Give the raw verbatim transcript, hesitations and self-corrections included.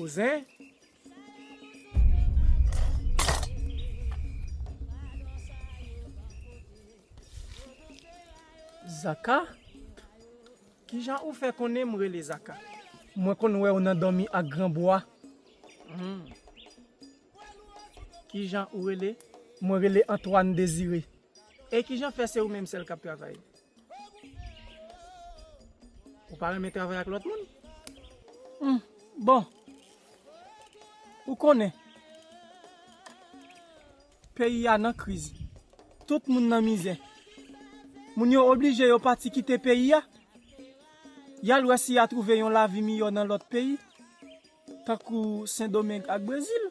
Zen. Zaka? Kijan ou fè konnen m rele Zaka? Mwen konn wè w nan dòmi ak granbwa. Hmm. Kijan ou rele? Mwen rele Antoine Désiré. E kijan fè se ou menm sèl k ap travay? Ou pa renmen travay ak lòt moun? Hmm, bon. Ou konnen, peyi a nan kriz. Tout moun nan mizè. Moun yo oblije yo pati kite peyi a. Y al wè si y a twouve yon lavi miyò nan lòt peyi, tankou Sendomeng ak Brezil.